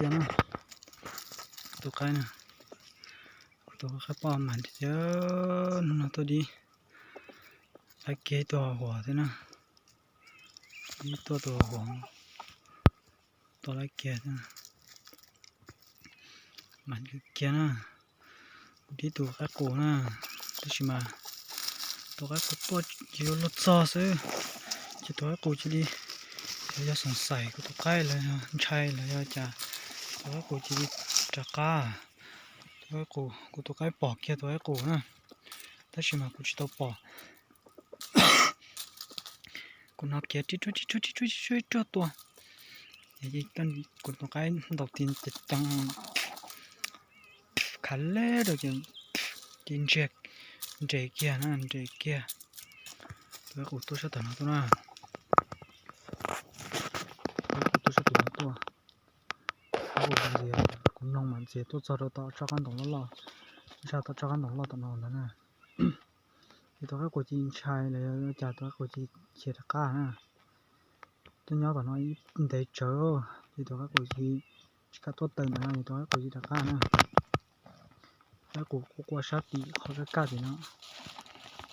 tiag na. Tus qaib na, kuv tus qaib poj mas tiag, hnub no tuaj dib laib kiag ib tug huam thiab na. Dib tuaj tus huam, tuaj laib kiag thiab na. Mas kiag na, kuv dib tus qaib qus na, tab sis mas tus qaib qus tuaj ces yuav luag txog xwb, ces tus qaib qus cia li, yog xoom xaim kuv tus qaib los yog ntshai los yog cas, tus qaib qus cia li rov qab. Tus qaib qus, kuv tus qaib pom kiag tus qaib qus na, tab sis mas kuv tsis tau pom. Kuv hnov kiag ri ruag ri ruag ri ruag ri ruag tua. Kuv tus qaib ntaus tis ceev ceev, khav leb rau ces, ces ntsiag, nres kiag na, nres kiag. Tus qaib qus tuaj sab tom no tuaj na. Tus qaib qus tuaj sab tom no tuaj. Tus qaib qus ntxias, kuv mloog mas ntxias tuaj txog rau tom tsob qab ntoo loj loj, ntshai tom tsob qab ntoo loj tom no ntag na. Ces tus qaib qus cia li ntshai los yog cas tus qaib qus cia li khiav rov qab na. Tuaj nyob tom no ib ntev tsawv, ces tus qaib qus cia li tsis kam tuaj tawm ntawm no, ces tus qaib qus cia li rov qab na. Qaib qus quaj quaj sab tim qhov kaj kaj tim no,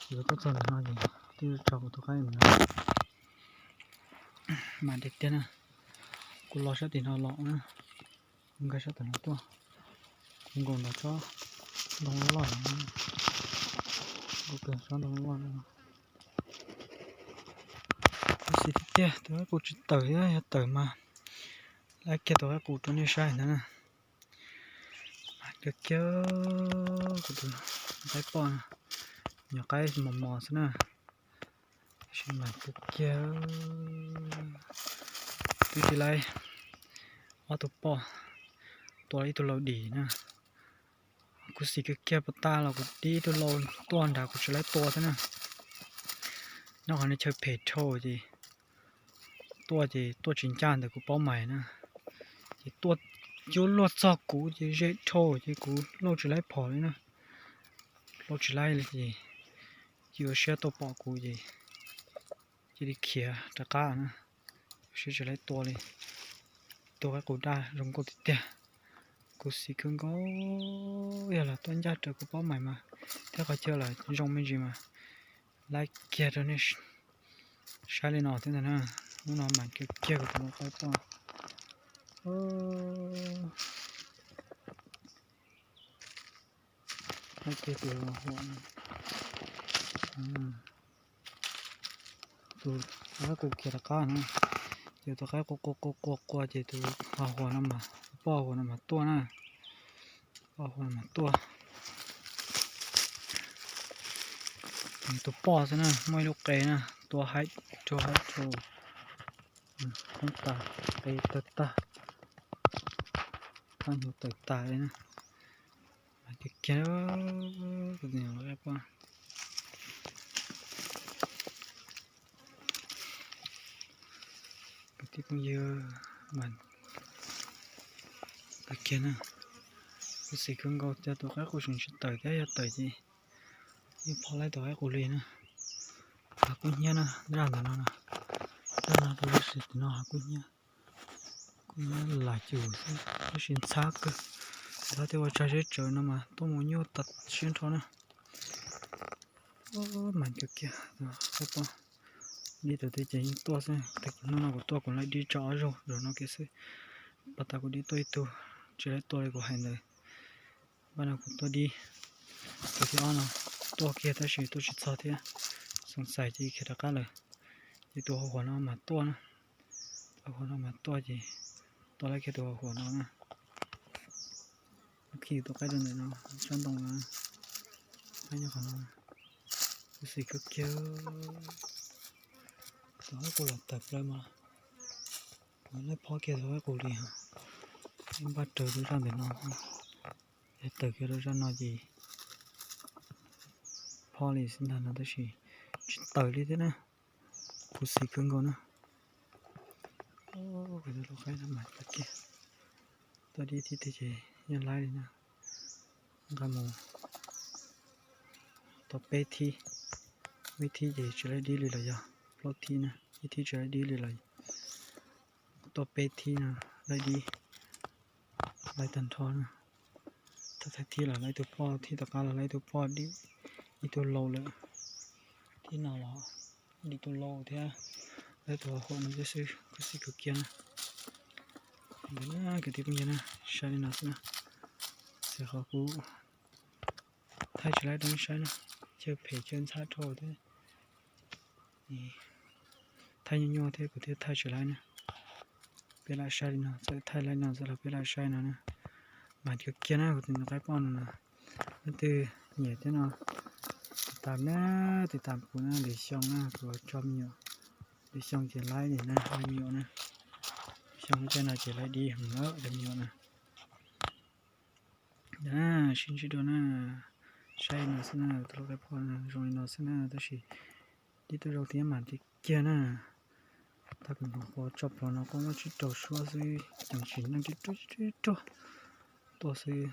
ces kuv tuaj txog ntawm no ces twb tso kuv tus qaib ntawm no. Mas tiag tiag na, kuv los sab tim no los na, kuv nkag sab tim no tuaj, kuv nkaum ntawm tsob ntoo loj loj no, kuv kawg tsob ntoo loj loj no. Kuv xis tiag tiag, tus qaib qus tsis tawm thiab, yog tawm mas laib kiag tus qaib qus rau nej saib ntag na. Mas kiag kiag, kuv tus qaib poj, nyuam qaib mos mos xwb na. Tab sis mas kiag kiag, twb tsis laib ob tug poj, tua ib tug lau dim na. Kuv xis kiag kiag puas tas los kuv dib ib tug lau tuaj nrad kuv tsis laib tua thiab na. Nyob qhov no chaw phem dhau ces tuaj ces tuaj tsis ncaj ntawm kuv paub mais na. Ces tuaj yuav luag txog kuv ces ze dhau ces kuv lauj tsis laib phom li na. Lauj tsis laib li ces cia ua siab tuaj pom kuv ces cia li khiav rov qab na. Ua siab tsis laib tua li. Tus qaib qus daj zoo nkauj tiag tiag. Kuv xis kawg nkaus, yog los tuaj ncaj raws kuv paub mais mas thiab qhov chaw los zoo me ntsis mas laib kiag rau nej saib li no thiab ntag na. Hnub no mas kiag kiag kuv tus lau qaib poj. Laib kiag tus lau huam. Tus qaib qus khiav rov qab na, ces tus qaib qus qus qus qus qus ces tus ho huas no mas, tus poj huas no mas tuaj na, poj huas no mas tuaj. Tus poj xwb na, muaj ib lub qe na, tua haib rau haib rau, khoob tas, qe tawg tag, qab hnyuv tawm tas li na. Kiag kiag, kuv tus lau qaib poj. Kwv tij phooj ywg, mas kiag na, kuv xis kawg nkaus tias tus qaib qus tseem tsis tawm thiab, yog tawm ces yeej pom laib tus qaib qus li na. Hav kub hnyiab na, zaj ntawm no na, zaj no rau lub sij hawm no hav kub hnyiab, kub hnyiab lam cum xwb tab sis ntxhab kawg. Ntxhab thiab ua tsag zeb tsawv no mas tuaj mus nyuaj tas siab nrho na. Mas kiag kiag, qaib poj, dib tau twg ces yeej tuaj xwb. Hnub no kuv tuaj kuv laib dib tso ob zaug zaum no kiag xwb. Pas tas kuv dib tuaj ib tug, tsis laib tua li kuv hais ntawd. Npaj no kuv tuaj dib tus thib ob no, tuaj kiag tab sis tuaj tsis txog thiab, xoom xais ces khiav rov qab lawm. Ces tus huam no mas tuaj na, tus huam no mas tuaj ces tua laib kiag tus huam no na. Khi tus qaib rau ntawm no, tsob ntoo no, qaib nyob qhov no. Kuv xis kawg kiag, tus qaib qus los tawm plaws mas, kuv laib phob kiag tus qaib qus li hos. Npaj raws rau zaj ntawm no, yog tawm kiag rau zaj no ces phob li xwb ntag no tab sis tsis tawm li thiab na. Kuv xis kawg nkaus na. Kuv tus lau qaib no mas tawm kiag, tuaj dib thib twg ces yeej laib li na. Nqa mus tau peb thib, ib thib ces tsis laib dib li los yog plaub thib na, ib thib tsis laib dib li los, tuaj peb thib no laib dib. Lawv tag nrho na. Thawj thib los lawv ib tug poj, thib tom qab los lawv ib tug poj dim ib tug laus lawm. Thib no los dim tus laus thiab lawv tus hauv no thiab xwb, khuv xim kawg kiag na. Ntawd na kwv tij phooj ywg na, saib li no xwb na. Xwb qhov kuv thaij tsis laib rau nej saib na, chaw phem chaw ntxhab dhau thiab. Thaij nyuaj nyuaj thiab kuv thiaj thaij tsis laib na. Peb lam saib li no, txawm thaij laib no txawm los peb lam saib no na. Mas kawg kiag na kuv tus me nyuam qaib poj no na. Leej twg nyiam thiab no, tiv tam na, tiv tam kuv na, lwm xyoo na kuv tso me nyuam, lwm xyoo ces laib li na, me nyuam na. Lwm xyoo lub caij no ces laib dib heev lawm cov me nyuam na. Sib ntsib dua na, saib no xwb na, tus lau qaib poj zoo li no xwb na, tab sis dib tuaj zoo thiab mas tiv kiag na. Tab kuv hnov qhuav tso plhuav no quaj muaj tsib rau suab xwb, ceev tsis neej tib ruag tib ruag tuaj xwb.